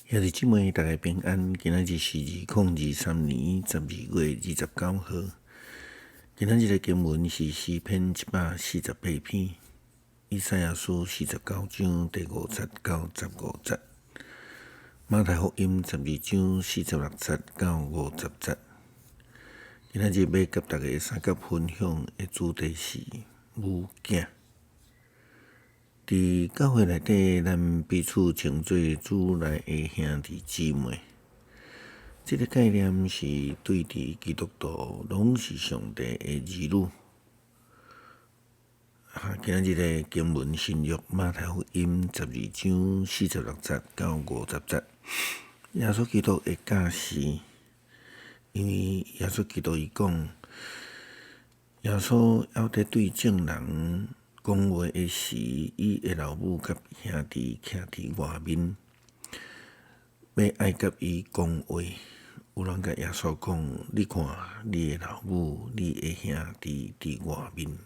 兄弟姊妹，大家平安。今仔日是2023年12月29號。今仔日的經文是詩篇148篇，以賽亞書49章第5節到15節，馬太福音12章46節到50節。今仔日欲佮大家相佮分享的主題是母囝。佇教會內底，咱彼此稱做主內的兄弟姊妹。這個概念是對佇基督徒攏是上帝的兒女。今仔日的經文新約馬太福音12章46節到50節，耶穌基督的教示，因為耶穌基督伊講，耶穌猶佇對眾人講話的時，伊的老母佮兄弟徛佇外面，欲愛佮伊講話。有人共耶穌講：你看，你的老母、你的兄弟佇外面，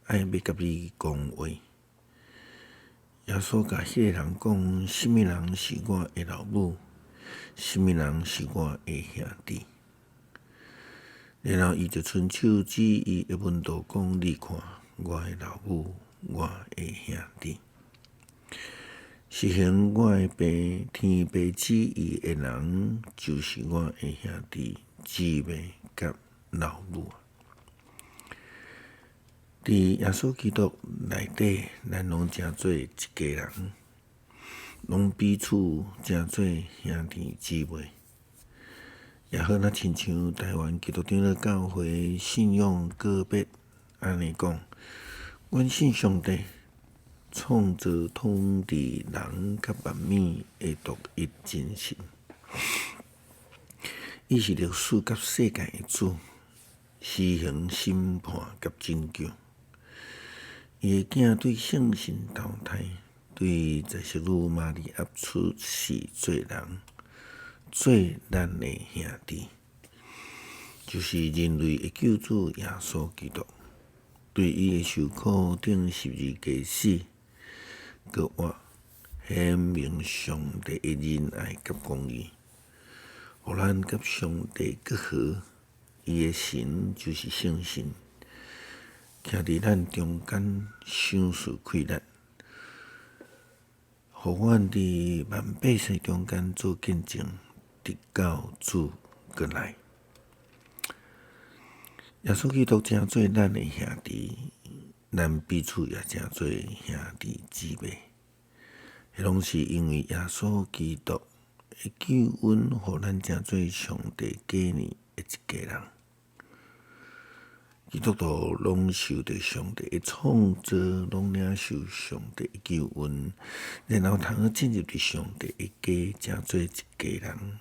愛欲佮你講話。耶穌共彼个人講：啥物人是我的老母？啥物人是我的兄弟？然後伊就伸手指伊的門徒講：你看，我的老母，我的兄弟，實行我的爸天父旨意的人，就是我的兄弟姊妹佮老母。佇耶穌基督內底，咱攏成做一家人，攏彼此成做兄弟姊妹。也好若親像台灣基督長老教會信仰告白按呢講：阮信上帝，創造統治人佮萬物的獨一真神。伊是歷史佮世界的主，施行審判佮拯救。伊的囝對聖神投胎，對在聖女瑪利亞出世做人，做咱的兄弟，就是人類的救主耶穌基督。對伊的受苦釘十字架死，閣活，顯明上帝的仁愛佮公義，予咱佮上帝閣和。伊的神就是聖神，徛佇咱中間，賞賜氣力，予阮佇萬百姓中間做見證，直到主閣來。耶穌基督成做咱的兄弟，咱彼此也成做兄弟姊妹。彼攏是因為耶穌基督的救恩，予咱成做上帝家裡的一家人。基督徒攏受著上帝的創造，攏領受上帝的救恩，然後通好進入佇上帝的家，成做一家人，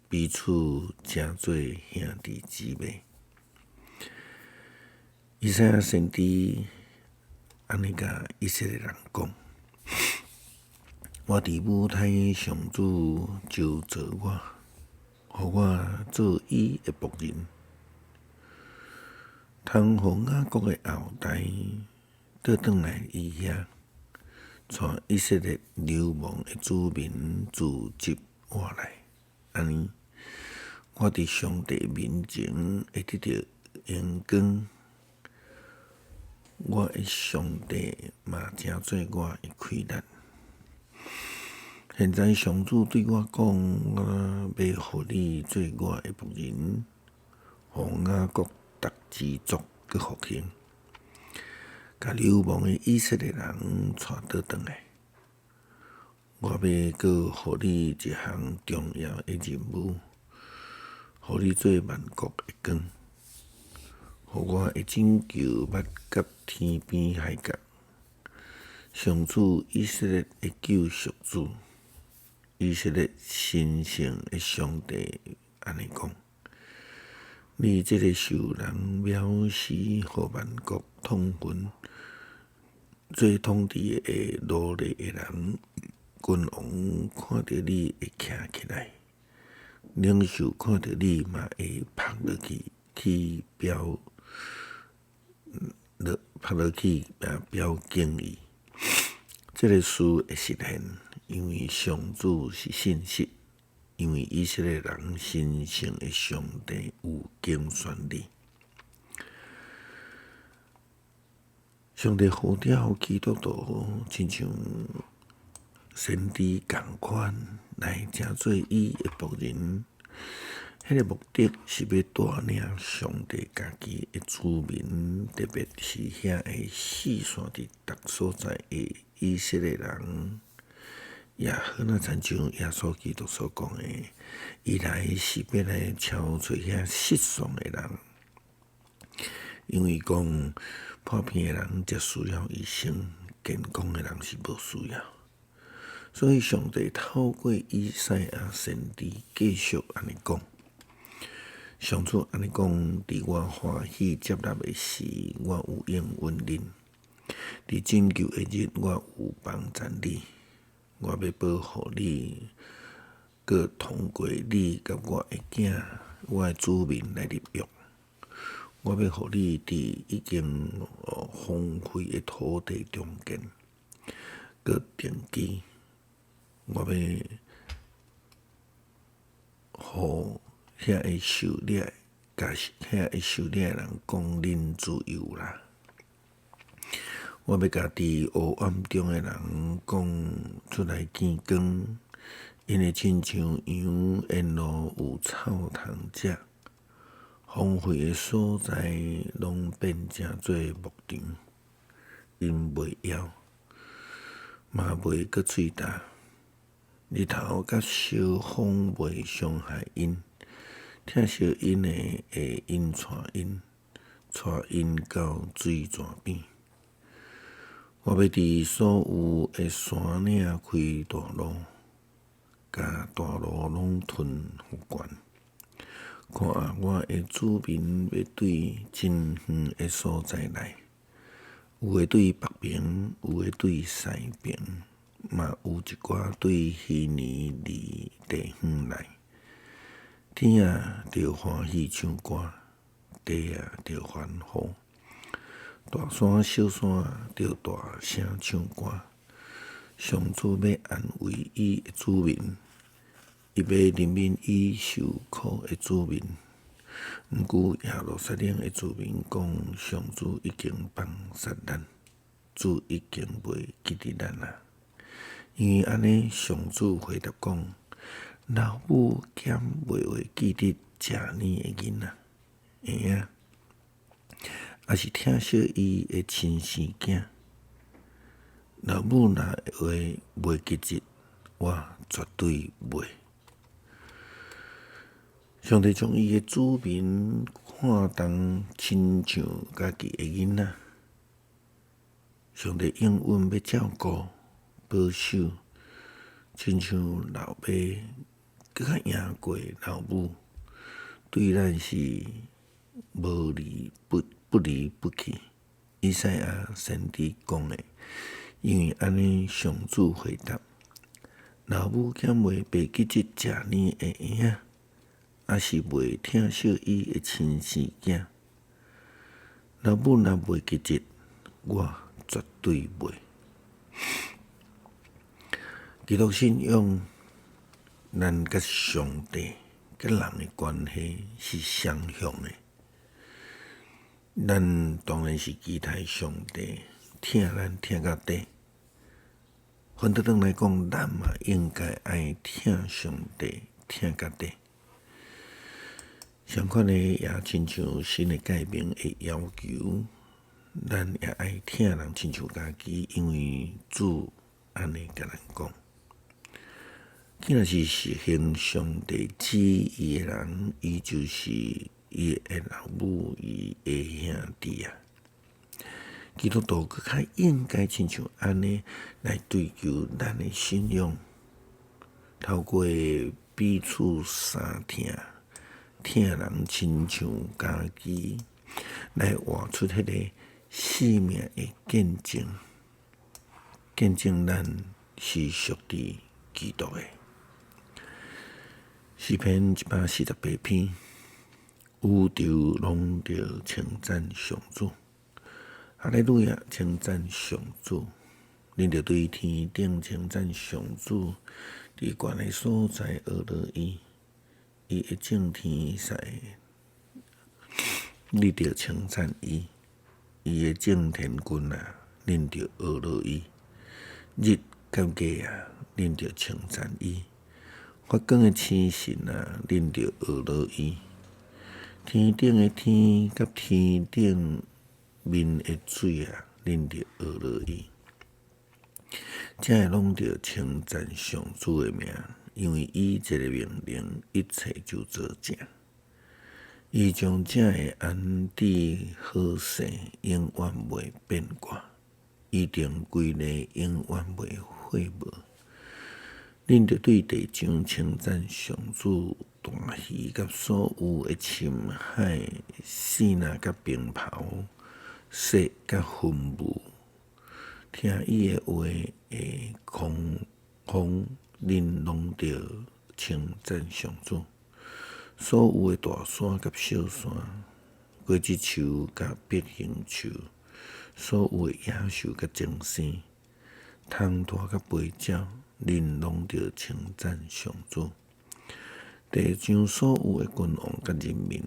彼此成做兄弟姊妹。以賽亞先知按呢共以色列人講：我佇母胎上主就造我，予我做伊的僕人，通予雅各的後代倒轉來伊遐，帶以色列流亡的子民自集活來。按呢，我佇上帝面前會得著榮光。我的上帝嘛成做我的氣力。現在上主對我講：我欲予你做我的僕人，予雅各逐支族閣復興，共流亡的以色列人帶倒轉來。我欲閣予你一項重要的任務，予你做萬國的光。予我的拯救捌及天邊海角。上主以色列的救贖主，以色列神聖的上帝按呢講：你這个受人藐視、予萬國痛恨、做統治的奴隸的人，君王看著你會徛起來，領袖看著你嘛會仆落去，去表落仆落去，表敬意。這个事會實現，因為上主是信實，因為以色列人神聖的上帝有揀選你。上帝呼召基督徒，親像先知仝款來成做伊的僕人，彼個目的是欲帶領上帝家己的子民，特別是遐个四散佇逐所在的以色列人，也好若親像耶穌基督所講的，伊來是欲來召揣遐失喪的人，因為講破病的人才需要醫生，健康的人是無需要。所以上帝透過以賽亞先知繼續按呢講：上主按呢講，佇我歡喜接納的時，我有應允恁；佇拯救的日，我有幫贊你。我欲保護你，閣通過你佮我的囝、我的子民來立約。我欲予你佇已經荒廢的土地重建，閣奠基。我欲予遐个受掠、共遐个受掠的人講恁自由啦。我欲共佇黑暗中的人講出來見光，𪜶會親像羊沿路有草通食，荒廢的所在攏變成做牧場，𪜶袂枵，嘛袂閣喙焦。日頭佮燒風袂傷害𪜶，疼惜𪜶的會引帶𪜶，帶𪜶到水泉邊。我欲佇所有的山嶺開大路，共大路攏吞復原。看啊，我的子民欲對真遠的所在來，有的對北爿，有的對西爿，嘛有一寡對虛擬離地遠來。天啊，著歡喜唱歌；地啊，著歡呼。大山小山著大聲唱歌。上主欲安慰伊的子民，伊欲憐憫伊受苦的子民。毋過耶路撒冷的子民講：上主已經放殺咱，主已經袂記得咱啊。因為按呢，上主回答講：老母敢袂會記得食奶的囡仔？嬰仔，抑是疼惜伊的親生囝？老母若會袂記得，我絕對袂。上帝將伊的子民看當親像家己的囡仔。上帝應允欲照顧、保守，親像老爸閣較贏過老母，對咱是無離不不離不棄。以賽亞先知講的，因為按呢，上主回答：老母敢會袂記得食奶的嬰仔，抑是袂疼惜伊的親生囝？老母若袂記得，我絕對袂。基督信仰，咱佮上帝、佮人的關係是雙向的。咱當然是期待上帝疼咱疼到底。反倒轉來講，咱嘛應該愛疼上帝疼到底。相款的，也親像新的誡命的要求，咱也愛疼人親像家己，因為主按呢共咱講。既若是實行上帝旨意的人，伊就是伊的老母，伊的兄弟啊。基督徒閣較應該親像按呢來追求咱的信仰，透過彼此相疼，疼人親像家己，來活出彼个生命的見證，見證咱是屬佇基督的。詩篇148篇，宇宙攏著稱讚上主，哈利路亞，稱讚上主，恁著對天頂稱讚上主，佇懸的所在呵咾伊，伊的眾天使，你著稱讚伊，伊的眾天軍啊，恁著呵咾伊。日佮月啊，恁著稱讚伊；發光的星辰啊，恁著呵咾伊。天頂的天佮天頂面的水啊，恁著呵咾伊。這个攏著稱讚上主的名，因為伊一个命令，一切就做成。伊將這个安置好勢，永遠袂變卦；伊定規例永遠袂廢無。恁著對地上稱讚上主，大魚佮所有的深海，爍爁佮冰雹，雪佮雲霧。聽伊的話的狂風，恁攏著稱讚上主。所有的大山佮小山，果子樹佮碧杏樹，所有的野獸佮精牲，蟲豸佮飛鳥，恁攏著稱讚上主。地上所有的君王佮人民，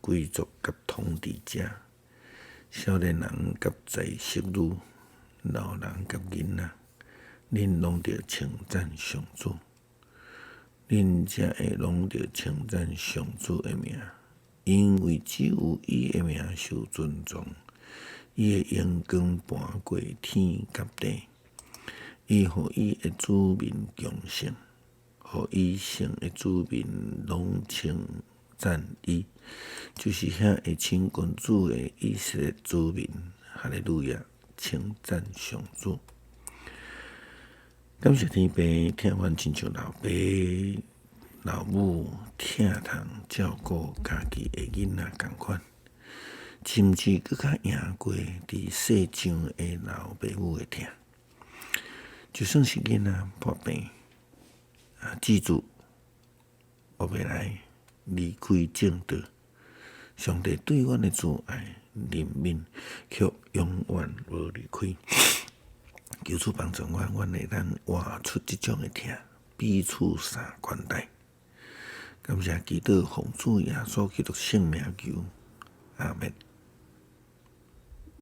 貴族佮統治者，少年人佮才淑女，老人佮囡仔，恁攏著稱讚上主。恁這个攏著稱讚上主的名，因為只有伊的名受尊崇，伊的榮光盤過天佮地，伊予伊的子民強盛，予伊聖的子民攏稱讚伊，就是遐會親近主的以色列子民。哈利路亞！稱讚上主。感謝天父疼阮親像老爸老母疼痛照顧家己的囡仔仝款，甚至閣較贏過佇世上的老爸母的疼。就算是囡仔破病，啊，記住，學袂來離開正道，上帝對阮的慈愛憐憫，卻永遠無離開。求主幫助阮，阮會當活出這種的疼，彼此相款待。感謝基督，奉主耶穌基督聖名求，阿門。